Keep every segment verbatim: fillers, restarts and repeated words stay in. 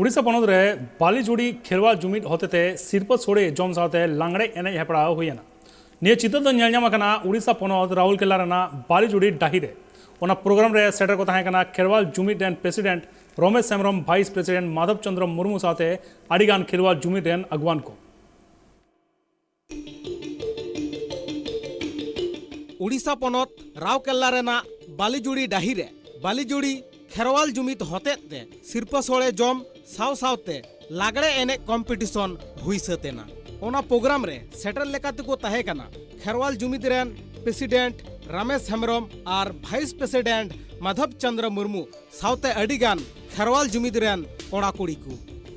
ᱩᱲᱤᱥᱥᱟ ᱯᱚᱱᱚᱛ ᱨᱮ ᱵᱟᱞᱤᱡᱩᱲᱤ ᱠᱷᱮᱨᱣᱟᱞ ᱡᱩᱢᱤᱫ ᱦᱚᱛᱮᱛᱮ ᱥᱤᱨᱯᱟᱹ ᱥᱳᱲᱮ ᱡᱚᱢ ᱥᱟᱶᱛᱮ ᱞᱟᱜᱽᱲᱮ ᱮᱱᱮᱡ ᱦᱮᱯᱨᱟᱣ ᱦᱩᱭᱮᱱᱟ᱾ ᱱᱤᱭᱟᱹ ᱪᱤᱛᱟᱹᱨ ᱫᱚ ᱧᱮᱞ ᱧᱟᱢ ᱟᱠᱟᱱᱟ ᱩᱲᱤᱥᱥᱟ ᱯᱚᱱᱚᱛ ᱨᱟᱩᱨᱠᱮᱞᱟ ᱨᱮᱱᱟᱜ ᱵᱟᱞᱤᱡᱩᱲᱤ ᱰᱟᱹᱦᱤ ᱨᱮ᱾ ᱚᱱᱟ ᱯᱨᱳᱜᱨᱟᱢ ᱨᱮ ᱥᱮᱴᱮᱨ ᱠᱚ ᱛᱟᱦᱮᱸ ᱠᱟᱱᱟ ᱠᱷᱮᱨᱣᱟᱞ ᱡᱩᱢᱤᱫ ᱨᱮᱱ ᱯᱨᱮᱥᱤᱰᱮᱱᱴ ᱨᱚᱢᱮᱥ ᱦᱮᱢᱵᱨᱚᱢ, ᱵᱷᱟᱭᱤᱥ ᱯᱨᱮᱥᱤᱰᱮᱱᱴ ᱢᱟᱫᱷᱚᱵ ᱪᱚᱸᱫᱽᱨᱚ ᱢᱩᱨᱢᱩ ᱥᱟᱶᱛᱮ ᱟᱹᱰᱤᱜᱟᱱ ᱠᱷᱮᱨᱣᱟᱞ ᱡᱩᱢᱤᱫ ᱨᱮᱱ ᱟᱹᱜᱩᱣᱟᱱ ᱠᱚ᱾ ᱩᱲᱤᱥᱥᱟ ᱯᱚᱱᱚᱛ ᱨᱟᱣᱨᱠᱮᱞᱞᱟ ᱨᱮᱱᱟᱜ ᱵᱟᱞᱤᱡᱩᱲᱤ ᱰᱟᱹᱦᱤ ᱨᱮ ᱵᱟᱞᱤᱡᱩᱲᱤ ᱠᱷᱮᱨᱣᱟᱞ ᱡᱩᱢᱤᱫ ᱦᱚᱛᱮᱛ ᱛᱮ ᱥᱤᱨᱯᱟᱹ ᱥᱳᱲᱮ ᱡᱚᱢ ᱥᱟᱶ ᱥᱟᱶᱛᱮ ᱞᱟᱜᱽᱲᱮ ᱮᱱᱮᱡ ᱠᱚᱢᱯᱤᱴᱤᱥᱚᱱ ᱦᱩᱭ ᱥᱟᱹᱛ ᱮᱱᱟ᱾ ᱚᱱᱟ ᱯᱨᱳᱜᱨᱟᱢ ᱨᱮ ᱥᱮᱴᱮᱨ ᱞᱮᱠᱟ ᱛᱮᱠᱚ ᱛᱟᱦᱮᱸ ᱠᱟᱱᱟ ᱠᱷᱮᱨᱣᱟᱞ ᱡᱩᱢᱤᱫ ᱨᱮᱱ ᱯᱨᱮᱥᱤᱰᱮᱱᱴ ᱨᱟᱢᱮᱥ ᱦᱮᱢᱵᱨᱚᱢ ᱟᱨ ᱵᱷᱟᱭᱤᱥ ᱯᱨᱮᱥᱤᱰᱮᱱᱴ ᱢᱟᱫᱷᱚᱵ ᱪᱚᱸᱫᱽᱨᱚ ᱢᱩᱨᱢᱩ ᱥᱟᱶᱛᱮ ᱟᱹᱰᱤᱜᱟᱱ ᱠᱷᱮᱨᱣᱟᱞ ᱡᱩᱢᱤᱫ ᱨᱮᱱ ᱠᱚᱲᱟ ᱠᱩᱲᱤ ᱠᱚ᱾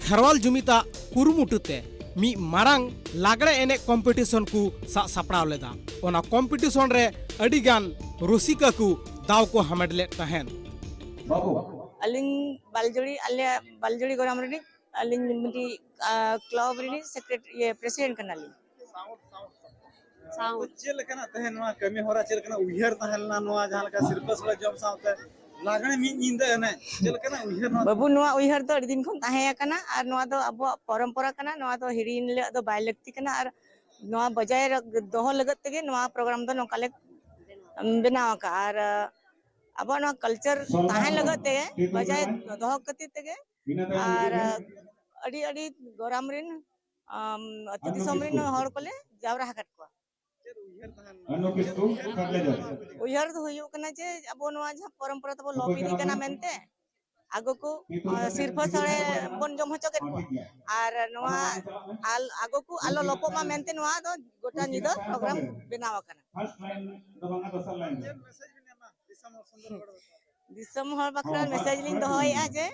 ᱠᱷᱮᱨᱣᱟᱞ ᱡᱩᱢᱤᱫᱟᱜ ᱠᱩᱨᱩᱢᱩᱴᱩ ᱛᱮ ᱢᱤᱫ ᱢᱟᱨᱟᱝ ᱞᱟᱜᱽᱲᱮ ᱮᱱᱮᱡ ᱠᱚᱢᱯᱤᱴᱤᱥᱚᱱ ᱠᱚ ᱥᱟᱜ ᱥᱟᱯᱲᱟᱣ ᱞᱮᱫᱟ᱾ ᱚᱱᱟ ᱠᱚᱢᱯᱤᱴᱤᱥᱚᱱ ᱨᱮ ᱟᱹᱰᱤᱜᱟᱱ ᱨᱩᱥᱤᱠᱟ ᱠᱚ ᱫᱟᱣ ᱠᱚ ᱦᱟᱢᱮᱴ ᱞᱮᱫ ᱛᱟᱦᱮᱸᱱ᱾ ᱟᱹᱞᱤᱧ ᱵᱟᱞᱡᱩᱲᱤ, ᱟᱞᱮᱭᱟᱜ ᱵᱟᱞᱡᱩᱲᱤ ᱜᱚᱨᱟᱢ ᱨᱤᱱᱤᱡ ᱟᱹᱞᱤᱧ ᱢᱤᱫᱴᱤᱡ, ᱟ, ᱠᱞᱟᱵᱽ ᱨᱤᱱᱤᱡ ᱥᱮᱠᱨᱮᱴ-, ᱤᱭᱟᱹ, ᱯᱨᱮᱥᱤᱰᱮᱱᱴ ᱠᱟᱱᱟᱞᱤᱧ᱾ ᱥᱟᱶ᱾ ᱛᱚ ᱪᱮᱫ ᱞᱮᱠᱟᱱᱟᱜ ᱛᱟᱦᱮᱸ ᱱᱚᱣᱟ ᱠᱟᱹᱢᱤ ᱦᱚᱨᱟ, ᱪᱮᱫ ᱞᱮᱠᱟᱱᱟᱜ ᱩᱭᱦᱟᱹᱨ ᱛᱟᱦᱮᱸ ᱞᱮᱱᱟ ᱱᱚᱣᱟ ᱡᱟᱦᱟᱸ ᱞᱮᱠᱟ ᱥᱤᱨᱯᱟᱹ ᱥᱳᱲᱮ ᱡᱚᱢ ᱥᱟᱶᱛᱮ ᱞᱟᱜᱽᱲᱮ ᱢᱤᱫ ᱧᱤᱫᱟᱹ ᱮᱱᱮᱡ, ᱪᱮᱫ ᱞᱮᱠᱟᱱᱟᱜ ᱩᱭᱦᱟᱹᱨ ᱱᱚᱣᱟ? ᱵᱟᱹᱵᱩ, ᱱᱚᱣᱟ ᱩᱭᱦᱟᱹᱨ ᱫᱚ ᱟᱹᱰᱤ ᱫᱤᱱ ᱠᱷᱚᱱ ᱛᱟᱦᱮᱸ ᱟᱠᱟᱱᱟ ᱟᱨ ᱱᱚᱣᱟ ᱫᱚ ᱟᱵᱚᱣᱟᱜ ᱯᱚᱨᱚᱢᱯᱚᱨᱟ ᱠᱟᱱᱟ᱾ ᱱᱚᱣᱟ ᱫᱚ ᱦᱤᱲᱤᱧ ᱦᱤᱞᱳᱜ ᱫᱚ ᱵᱟᱭ ᱞᱟᱹᱠᱛᱤ ᱠᱟᱱᱟ ᱟᱨ ᱱᱚᱣᱟ ᱵᱚᱡᱟᱭ ᱨᱟ-, ᱫᱚᱦᱚ ᱞᱟᱹᱜᱤᱫ ᱛᱮᱜᱮ ᱱᱚᱣᱟ ᱯᱨᱳᱜᱨᱟᱢ ᱫᱚ ᱱᱚᱝᱠᱟ ᱞᱮ, ᱩᱢ, ᱵᱮᱱᱟᱣ ᱟᱠᱟᱫᱼᱟ᱾ ᱟᱨ, ᱟ, ᱟᱵᱚᱣᱟᱜ ᱱᱚᱣᱟ ᱠᱟᱞᱪᱟᱨ ᱛᱟᱦᱮᱸ ᱞᱟᱹᱜᱤᱫ ᱛᱮᱜᱮ, ᱵᱚᱡᱟᱭ ᱫᱚᱦᱚ ᱠᱷᱟᱹᱛᱤᱨ ᱛᱮᱜᱮ ᱟᱨ ᱟᱹᱰᱤ ᱟᱹᱰᱤ ᱜᱚᱨᱟᱢ ᱨᱮᱱ, ᱟᱢ, ᱟᱹᱛᱩ ᱫᱤᱥᱚᱢ ᱨᱮᱱ ᱦᱚᱲ ᱠᱚᱞᱮ ᱡᱟᱣᱨᱟ ᱟᱠᱟᱫ ᱠᱚᱣᱟ᱾ ᱩᱭᱦᱟᱹᱨ ᱫᱚ ᱦᱩᱭᱩᱜ ᱠᱟᱱᱟ ᱡᱮ ᱟᱵᱚ ᱱᱚᱣᱟ ᱡᱟᱦᱟᱸ ᱯᱚᱨᱚᱢᱯᱚᱨᱟ ᱛᱟᱵᱚ ᱞᱚᱯ ᱤᱫᱤᱜ ᱠᱟᱱᱟ ᱢᱮᱱᱛᱮ ᱟᱜᱚ ᱠᱚ, ᱟ, ᱥᱤᱨᱯᱟᱹ ᱥᱳᱲᱮ ᱵᱚᱱ ᱡᱚᱢ ᱦᱚᱪᱚ ᱠᱮᱫ ᱠᱚᱣᱟ᱾ ᱟᱨ ᱱᱚᱣᱟ ᱟᱞ-, ᱟᱜᱚ ᱠᱚ ᱟᱞᱚ ᱞᱚᱯᱚᱜ ᱢᱟ ᱢᱮᱱᱛᱮ ᱱᱚᱣᱟ ᱫᱚ ᱜᱚᱴᱟ ᱧᱤᱫᱟᱹ ᱯᱨᱳᱜᱨᱟᱢ ᱵᱮᱱᱟᱣ ᱟᱠᱟᱱᱟ᱾ ᱫᱤᱥᱚᱢ ᱦᱚᱲ ᱵᱟᱠᱷᱨᱟ ᱢᱮᱥᱮᱡᱽ ᱞᱤᱧ ᱫᱚᱦᱚᱭᱮᱫᱼᱟ ᱡᱮ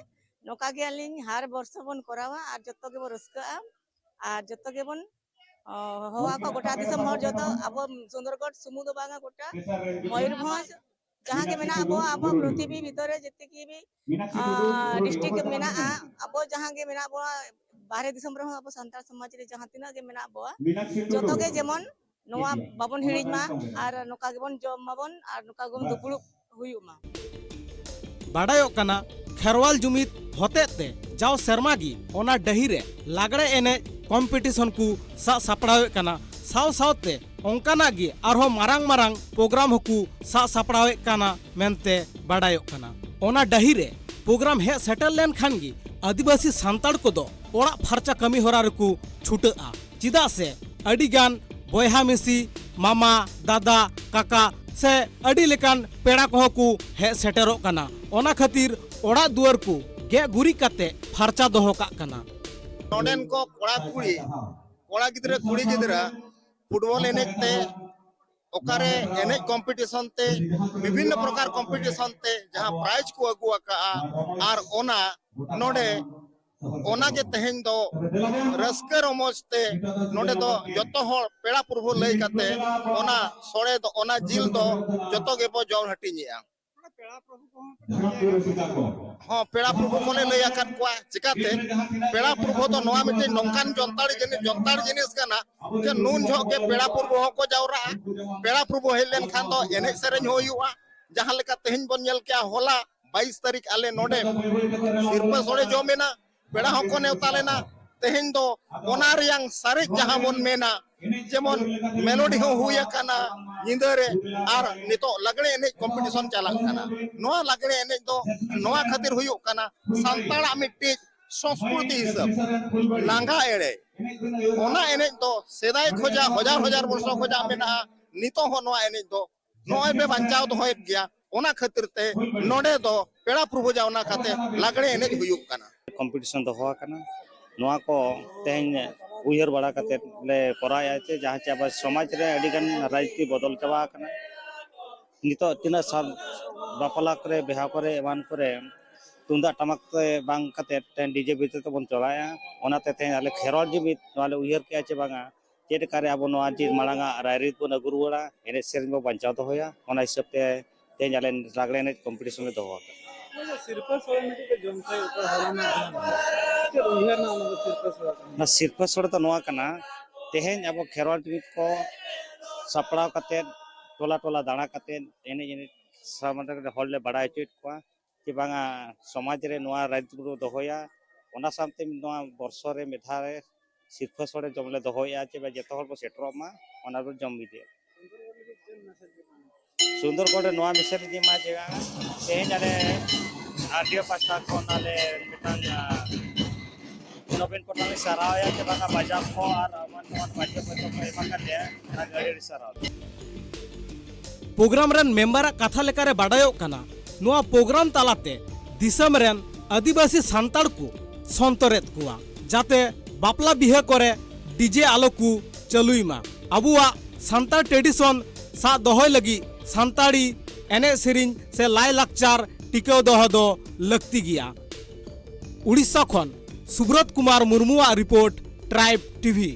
ᱱᱚᱝᱠᱟ ᱜᱮ ᱟᱹᱞᱤᱧ ᱦᱟᱨ ᱵᱚᱨᱥᱚ ᱵᱚᱱ ᱠᱚᱨᱟᱣᱟ ᱟᱨ ᱡᱚᱛᱚ ᱜᱮᱵᱚᱱ ᱨᱟᱹᱥᱠᱟᱹᱜᱼᱟ ᱟᱨ ᱡᱚᱛᱚ ᱜᱮᱵᱚᱱ, ᱚ, ᱦᱚᱦᱚ ᱟᱠᱚ ᱜᱚᱴᱟ ᱫᱤᱥᱚᱢ ᱦᱚᱲ ᱡᱚᱛᱚ ᱟᱵᱚ ᱥᱩᱱᱫᱚᱨᱜᱚᱰ ᱥᱩᱢᱩᱝ ᱫᱚ ᱵᱟᱝᱟ, ᱜᱚᱴᱟ ᱢᱚᱭᱩᱨᱵᱷᱚᱸᱡᱽ ᱡᱟᱦᱟᱸ ᱜᱮ ᱢᱮᱱᱟᱜ ᱟᱵᱚ, ᱟᱵᱚ ᱯᱨᱤᱛᱷᱤᱵᱤ ᱵᱷᱤᱛᱚᱨ ᱨᱮ ᱡᱮᱛᱮ ᱜᱮ ᱵᱤ-, ᱟ, ᱰᱤᱥᱴᱨᱤᱠᱴ ᱢᱮᱱᱟᱜᱼᱟ, ᱟᱵᱚ ᱡᱟᱦᱟᱸ ᱜᱮ ᱢᱮᱱᱟᱜ ᱵᱚᱱᱟ, ᱵᱟᱦᱨᱮ ᱫᱤᱥᱚᱢ ᱨᱮᱦᱚᱸ ᱟᱵᱚ ᱥᱟᱱᱛᱟᱲ ᱥᱚᱢᱟᱡᱽ ᱨᱮ ᱡᱟᱦᱟᱸ ᱛᱤᱱᱟᱹᱜ ᱜᱮ ᱢᱮᱱᱟᱜ ᱵᱚᱱᱟ, ᱡᱚᱛᱚ ᱜᱮ ᱡᱮᱢᱚᱱ ᱱᱚᱣᱟ ᱵᱟᱵᱚᱱ ᱦᱤᱲᱤᱧ ᱢᱟ ᱟᱨ ᱱᱚᱝᱠᱟ ᱜᱮᱵᱚᱱ ᱡᱚᱢ ᱢᱟᱵᱚᱱ ᱟᱨ ᱱᱚᱝᱠᱟ ᱜᱮᱵᱚᱱ ᱫᱩᱯᱲᱩᱵ ᱦᱩᱭᱩᱜ ᱢᱟ᱾ ᱵᱟᱰᱟᱭᱚᱜ ᱠᱟᱱᱟ, ᱠᱷᱮᱨᱣᱟᱞ ᱡᱩᱢᱤᱫ ᱦᱚᱛᱮᱡ ᱛᱮ ᱡᱟᱣ ᱥᱮᱨᱢᱟ ᱜᱮ ᱚᱱᱟ ᱰᱟᱹᱦᱤ ᱨᱮ ᱞᱟᱜᱽᱲᱮ ᱮᱱᱮᱡ ᱠᱚᱢᱯᱤᱴᱤᱥᱚᱱ ᱠᱚ ᱥᱟᱵ ᱥᱟᱯᱲᱟᱣᱮᱫ ᱠᱟᱱᱟ᱾ ᱥᱟᱶ ᱥᱟᱶᱛᱮ ᱚᱱᱠᱟᱱᱟᱜ ᱜᱮ ᱟᱨᱦᱚᱸ ᱢᱟᱨᱟᱝ ᱢᱟᱨᱟᱝ ᱯᱨᱳᱜᱨᱟᱢ ᱦᱚᱸᱠᱚ ᱥᱟᱵ ᱥᱟᱯᱲᱟᱣᱮᱫ ᱠᱟᱱᱟ ᱢᱮᱱᱛᱮ ᱵᱟᱰᱟᱭᱚᱜ ᱠᱟᱱᱟ᱾ ᱚᱱᱟ ᱰᱟᱹᱦᱤ ᱨᱮ ᱯᱨᱳᱜᱨᱟᱢ ᱦᱮᱡ ᱥᱮᱴᱮᱨ ᱞᱮᱱᱠᱷᱟᱱ ᱜᱮ ᱟᱹᱫᱤᱵᱟᱹᱥᱤ ᱥᱟᱱᱛᱟᱲ ᱠᱚᱫᱚ ᱚᱲᱟᱜ ᱯᱷᱟᱨᱪᱟ ᱠᱟᱹᱢᱤ ᱦᱚᱨᱟ ᱨᱮᱠᱚ ᱪᱷᱩᱴᱟᱹᱜᱼᱟ᱾ ᱪᱮᱫᱟᱜ ᱥᱮ ᱟᱹᱰᱤ ᱜᱟᱱ ᱵᱚᱭᱦᱟ ᱢᱤᱥᱤ, ᱢᱟᱢᱟ, ᱫᱟᱫᱟ, ᱠᱟᱠᱟ ᱥᱮ ᱟᱹᱰᱤ ᱞᱮᱠᱟᱱ ᱯᱮᱲᱟ ᱠᱚᱦᱚᱸ ᱠᱚ ᱦᱮᱡ ᱥᱮᱴᱮᱨᱚᱜ ᱠᱟᱱᱟ᱾ ᱚᱱᱟ ᱠᱷᱟᱹᱛᱤᱨ ᱚᱲᱟᱜ ᱫᱩᱣᱟᱹᱨ ᱠᱚ ᱜᱮᱡ ᱜᱩᱨᱤᱡ ᱠᱟᱛᱮ ᱯᱷᱟᱨᱪᱟ ᱫᱚᱦᱚ ᱠᱟᱜ ᱠᱟᱱᱟ᱾ ᱱᱚᱰᱮᱱ ᱠᱚ ᱠᱚᱲᱟ ᱠᱩᱲᱤ, ᱠᱚᱲᱟ ᱜᱤᱫᱽᱨᱟᱹ ᱠᱩᱲᱤ ᱜᱤᱫᱽᱨᱟᱹ ᱯᱷᱩᱴᱵᱚᱞ ᱮᱱᱮᱡ ᱛᱮ ᱚᱠᱟᱨᱮ ᱮᱱᱮᱡ ᱠᱚᱢᱯᱤᱴᱤᱥᱚᱱ ᱛᱮ, ᱵᱤᱵᱷᱤᱱᱱᱚ ᱯᱨᱚᱠᱟᱨ ᱠᱚᱢᱯᱤᱴᱤᱥᱚᱱ ᱛᱮ ᱡᱟᱦᱟᱸ ᱯᱨᱟᱭᱤᱡᱽ ᱠᱚ ᱟᱹᱜᱩ ᱟᱠᱟᱜᱼᱟ, ᱟᱨ ᱚᱱᱟ ᱱᱚᱰᱮ ᱚᱱᱟᱜᱮ ᱛᱮᱦᱮᱧ ᱫᱚ ᱨᱟᱹᱥᱠᱟᱹ ᱨᱚᱢᱚᱡᱽ ᱛᱮ ᱱᱚᱰᱮ ᱫᱚ ᱡᱚᱛᱚ ᱦᱚᱲ ᱯᱮᱲᱟ ᱯᱨᱚᱵᱷᱩ ᱞᱟᱹᱭ ᱠᱟᱛᱮ ᱚᱱᱟ ᱥᱚᱲᱮ ᱫᱚ, ᱚᱱᱟ ᱡᱤᱞ ᱫᱚ ᱡᱚᱛᱚ ᱜᱮᱵᱚ ᱡᱚᱢ ᱦᱟᱹᱴᱤᱧᱮᱜᱼᱟ᱾ ᱯᱮᱲᱟ ᱯᱨᱚᱵᱷᱩ ᱠᱚᱦᱚᱸ ᱯᱮ ᱴᱷᱟᱶ ᱠᱟᱠᱚ ᱜᱮᱭᱟ? ᱦᱚᱸ, ᱯᱮᱲᱟ ᱯᱨᱚᱵᱷᱩ ᱠᱚᱞᱮ ᱞᱟᱹᱭ ᱟᱠᱟᱫ ᱠᱚᱣᱟ᱾ ᱪᱤᱠᱟᱛᱮ? ᱯᱮᱲᱟ ᱯᱨᱚᱵᱷᱩ ᱫᱚ ᱱᱚᱣᱟ ᱢᱤᱫᱴᱮᱱ ᱱᱚᱝᱠᱟᱱ ᱡᱚᱱᱛᱟᱲ ᱡᱤᱱᱤᱥ, ᱡᱚᱱᱛᱟᱲ ᱡᱤᱱᱤᱥ ᱠᱟᱱᱟ ᱡᱮ ᱱᱩᱱ ᱡᱚᱦᱚᱜ ᱜᱮ ᱯᱮᱲᱟ ᱯᱨᱚᱵᱷᱩ ᱦᱚᱸᱠᱚ ᱡᱟᱣᱨᱟᱜᱼᱟ᱾ ᱯᱮᱲᱟ ᱯᱨᱚᱵᱷᱩ ᱦᱮᱡ ᱞᱮᱱᱠᱷᱟᱱ ᱫᱚ ᱮᱱᱮᱡ ᱥᱮᱨᱮᱧ ᱦᱚᱸ ᱦᱩᱭᱩᱜᱼᱟ᱾ ᱡᱟᱦᱟᱸ ᱞᱮᱠᱟ ᱛᱮᱦᱮᱧ ᱵᱚᱱ ᱧᱮᱞ ᱠᱮᱜᱼᱟ, ᱦᱚᱞᱟ ᱵᱟᱭᱤᱥ ᱛᱟᱹᱨᱤᱠᱷ ᱟᱞᱮ ᱱᱚᱰᱮ ᱥᱤᱨᱯᱟᱹ ᱥᱚᱲᱮ ᱡᱚᱢ ᱮᱱᱟ, ᱯᱮᱲᱟ ᱦᱚᱸᱠᱚ ᱱᱮᱣᱛᱟ ᱞᱮᱱᱟ᱾ ᱛᱮᱦᱮᱧ ᱫᱚ ᱚᱱᱟ ᱨᱮᱭᱟᱝ ᱥᱟᱨᱮᱡ ᱡᱟᱦᱟᱸ ᱵᱚᱱ ᱢᱮᱱᱟ, ᱡᱮᱢᱚᱱ ᱢᱮᱞᱳᱰᱤ ᱦᱚᱸ ᱦᱩᱭ ᱟᱠᱟᱱᱟ ᱧᱤᱫᱟᱹ ᱨᱮ, ᱟᱨ ᱱᱤᱛᱚᱜ ᱞᱟᱜᱽᱲᱮ ᱮᱱᱮᱡ ᱠᱚᱢᱯᱤᱴᱤᱥᱚᱱ ᱪᱟᱞᱟᱜ ᱠᱟᱱᱟ᱾ ᱱᱚᱣᱟ ᱞᱟᱜᱽᱲᱮ ᱮᱱᱮᱡ ᱫᱚ ᱱᱚᱣᱟ ᱠᱷᱟᱹᱛᱤᱨ ᱦᱩᱭᱩᱜ ᱠᱟᱱᱟ, ᱥᱟᱱᱛᱟᱲᱟᱜ ᱢᱤᱫᱴᱤᱡ ᱥᱚᱸᱥᱠᱨᱩᱛᱤ ᱦᱤᱥᱟᱹᱵ ᱞᱟᱸᱜᱟ ᱮᱲᱮ, ᱚᱱᱟ ᱮᱱᱮᱡ ᱫᱚ ᱥᱮᱫᱟᱭ ᱠᱷᱚᱡᱟᱜ, ᱦᱟᱡᱟᱨ ᱦᱟᱡᱟᱨ ᱵᱚᱨᱥᱚ ᱠᱷᱚᱡᱟᱜ ᱢᱮᱱᱟᱜᱼᱟ᱾ ᱱᱤᱛᱚᱜ ᱦᱚᱸ ᱱᱚᱣᱟ ᱮᱱᱮᱡ ᱫᱚ ᱱᱚᱜᱼᱚᱭ ᱯᱮ ᱵᱟᱧᱪᱟᱣ ᱫᱚᱦᱚᱭᱮᱫ ᱜᱮᱭᱟ᱾ ᱚᱱᱟ ᱠᱷᱟᱹᱛᱤᱨ ᱛᱮ ᱱᱚᱰᱮ ᱫᱚ ᱯᱮᱲᱟ ᱯᱨᱚᱵᱷᱩ ᱡᱟᱣᱱᱟ ᱠᱟᱛᱮ ᱞᱟᱜᱽᱲᱮ ᱮᱱᱮᱡ ᱦᱩᱭᱩᱜ ᱠᱟᱱᱟ᱾ ᱠᱚᱢᱯᱤᱴᱤᱥᱚᱱ ᱫᱚᱦᱚ ᱟᱠᱟᱱᱟ᱾ ᱱᱚᱣᱟ ᱠᱚ ᱛᱮᱦᱮᱧ ᱩᱭᱦᱟᱹᱨ ᱵᱟᱲᱟ ᱠᱟᱛᱮ ᱞᱮ ᱠᱚᱨᱟᱣᱮᱫᱼᱟ, ᱡᱮ ᱡᱟᱦᱟᱸ ᱪᱮ ᱟᱵᱚ ᱥᱚᱢᱟᱡᱽ ᱨᱮ ᱟᱹᱰᱤᱜᱟᱱ ᱨᱟᱡᱽᱱᱤᱛᱤ ᱵᱚᱫᱚᱞ ᱪᱟᱵᱟ ᱟᱠᱟᱱᱟ᱾ ᱱᱤᱛᱚᱜ ᱛᱤᱱᱟᱹᱜ ᱥᱟᱨ ᱵᱟᱯᱞᱟ ᱠᱚᱨᱮ, ᱵᱤᱦᱟ ᱠᱚᱨᱮ, ᱮᱢᱟᱱ ᱠᱚᱨᱮ ᱛᱩᱢᱫᱟᱜ ᱴᱟᱢᱟᱠ ᱛᱮ ᱵᱟᱝ ᱠᱟᱛᱮ ᱛᱮᱦᱮᱧ ᱰᱤᱡᱮ ᱵᱤᱡᱮ ᱛᱮᱵᱚᱱ ᱪᱟᱞᱟᱣᱮᱫᱼᱟ᱾ ᱚᱱᱟᱛᱮ ᱛᱮᱦᱮᱧ ᱟᱞᱮ ᱠᱷᱮᱨᱣᱟᱞ ᱡᱩᱢᱤᱫ ᱱᱚᱣᱟ ᱞᱮ ᱩᱭᱦᱟᱹᱨ ᱠᱮᱜᱼᱟ ᱪᱮ ᱵᱟᱝᱟ, ᱪᱮᱫ ᱞᱮᱠᱟᱨᱮ ᱟᱵᱚ ᱱᱚᱣᱟ ᱡᱮ ᱢᱟᱲᱟᱝᱟᱜ ᱨᱟᱭᱨᱤᱛ ᱵᱚᱱ ᱟᱹᱜᱩ ᱨᱩᱣᱟᱹᱲᱟ, ᱮᱱᱮᱡ ᱥᱮᱨᱮᱧ ᱵᱚ ᱵᱟᱧᱪᱟᱣ ᱫᱚᱦᱚᱭᱟ, ᱚᱱᱟ ᱦᱤᱥᱟᱹᱵ ᱛᱮ ᱛᱮᱦᱮᱧ ᱟᱞᱮ ᱞᱟᱜᱽᱲᱮ ᱮᱱᱮᱡ ᱠᱚᱢᱯᱤᱴᱤᱥᱚᱱ ᱞᱮ ᱫᱚᱦᱚ ᱟᱠᱟᱫᱟ᱾ ᱚᱱᱟ ᱫᱚ ᱥᱤᱨᱯᱟᱹ ᱥᱚᱲᱮ ᱢᱤᱫᱴᱤᱡ ᱯᱮ ᱡᱚᱢ ᱠᱷᱟᱡ ᱚᱠᱟ ᱦᱚᱲᱢᱚ ᱨᱮ ᱪᱮᱫ ᱩᱭᱦᱟᱹᱨ ᱨᱮᱱᱟᱜ ᱚᱱᱟ ᱫᱚ ᱥᱤᱨᱯᱟᱹ ᱥᱚᱲᱮ ᱠᱟᱱᱟ? ᱚᱱᱟ ᱥᱤᱨᱯᱟᱹ ᱥᱚᱲᱮ ᱫᱚ ᱱᱚᱣᱟ ᱠᱟᱱᱟ, ᱛᱮᱦᱮᱧ ᱟᱵᱚ ᱠᱷᱮᱨᱣᱟᱞ ᱴᱤᱵᱷᱤ ᱠᱚ ᱥᱟᱯᱲᱟᱣ ᱠᱟᱛᱮᱫ, ᱴᱚᱞᱟ ᱴᱚᱞᱟ ᱫᱟᱬᱟ ᱠᱟᱛᱮᱫ, ᱮᱱᱮᱡ ᱮᱱᱮᱡ ᱥᱟᱢᱟᱝ ᱨᱮ ᱦᱚᱲ ᱞᱮ ᱵᱟᱲᱟᱭ ᱦᱚᱪᱚᱭᱮᱫ ᱠᱚᱣᱟ᱾ ᱡᱮ ᱵᱟᱝᱟ ᱥᱚᱢᱟᱡᱽ ᱨᱮ ᱱᱚᱣᱟ ᱨᱟᱭᱨᱤᱛ ᱵᱚᱱ ᱫᱚᱦᱚᱭᱟ, ᱚᱱᱟ ᱥᱟᱶᱛᱮ ᱱᱚᱣᱟ ᱵᱚᱨᱥᱚ ᱨᱮ ᱢᱤᱫ ᱫᱷᱟᱣ ᱨᱮ ᱥᱤᱨᱯᱷᱟᱹ ᱥᱚᱲᱮ ᱡᱚᱢ ᱞᱮ ᱫᱚᱦᱚᱭᱮᱫᱼᱟ, ᱪᱮ ᱡᱚᱛᱚ ᱦᱚᱲ ᱵᱚ ᱥᱮᱴᱮᱨᱚᱜ ᱢᱟ, ᱚᱱᱟ ᱵᱚᱱ ᱡᱚᱢ ᱤᱫᱤᱭᱟ᱾ ᱥᱩᱱᱫᱚᱨᱜᱚᱲ ᱨᱮ ᱱᱚᱣᱟ ᱢᱮᱥᱮᱡᱽ ᱤᱧ ᱮᱢᱟ ᱡᱮ ᱵᱟᱝᱟ ᱛᱮᱦᱮᱧ ᱟᱞᱮ ᱟᱨ ᱰᱤ ᱳ ᱯᱟᱥᱴᱟ ᱠᱷᱚᱱ ᱟᱞᱮ ᱢᱤᱫᱴᱟᱝ, ᱟ, ᱱᱚᱵᱤᱱ ᱯᱨᱚᱫᱷᱟᱱ ᱞᱮ ᱥᱟᱨᱦᱟᱣᱮᱭᱟ ᱡᱮ ᱵᱟᱝᱟ ᱵᱟᱡᱟᱨ ᱠᱚ ᱟᱨ ᱮᱢᱟᱱ ᱛᱮᱢᱟᱱ ᱵᱟᱡᱮ ᱯᱚᱭᱥᱟ ᱠᱚ ᱮᱢ ᱟᱠᱟᱫ ᱞᱮᱭᱟ, ᱚᱱᱟ ᱜᱮ ᱟᱹᱰᱤ ᱟᱹᱰᱤ ᱥᱟᱨᱦᱟᱣ᱾ ᱯᱨᱳᱜᱨᱟᱢ ᱨᱮᱱ ᱢᱮᱢᱵᱟᱨᱟᱜ ᱠᱟᱛᱷᱟ ᱞᱮᱠᱟᱨᱮ ᱵᱟᱰᱟᱭᱚᱜ ᱠᱟᱱᱟ, ᱱᱚᱣᱟ ᱯᱨᱳᱜᱨᱟᱢ ᱛᱟᱞᱟᱛᱮ ᱫᱤᱥᱚᱢ ᱨᱮᱱ ᱟᱹᱫᱤᱵᱟᱹᱥᱤ ᱥᱟᱱᱛᱟᱲ ᱠᱚ ᱥᱚᱱᱛᱚᱨᱮᱫ ᱠᱚᱣᱟ, ᱡᱟᱛᱮ ᱵᱟᱯᱞᱟ ᱵᱤᱦᱟᱹ ᱠᱚᱨᱮ ᱰᱤᱡᱮ ᱟᱞᱚ ᱠᱚ ᱪᱟᱹᱞᱩᱭ ᱢᱟ᱾ ᱟᱵᱚᱣᱟᱜ ᱥᱟᱱᱛᱟᱲ ᱴᱨᱮᱰᱤᱥᱚᱱ ᱥᱟᱵ ᱫᱚᱦᱚᱭ ᱞᱟᱹᱜᱤᱫ ᱥᱟᱱᱛᱟᱲᱤ ᱮᱱᱮᱡ ᱥᱮᱨᱮᱧ ᱥᱮ ᱞᱟᱭᱼᱞᱟᱠᱪᱟᱨ ᱴᱤᱠᱟᱹᱣ ᱫᱚᱦᱚ ᱫᱚ ᱞᱟᱹᱠᱛᱤ ᱜᱮᱭᱟ᱾ ᱩᱲᱤᱥᱥᱟ ᱠᱷᱚᱱ ᱥᱩᱵᱨᱚᱛ ᱠᱩᱢᱟᱨ ᱢᱩᱨᱢᱩᱣᱟᱜ ᱨᱤᱯᱳᱨᱴ, ᱴᱨᱟᱭᱤᱵᱽ ᱴᱤᱵᱷᱤ᱾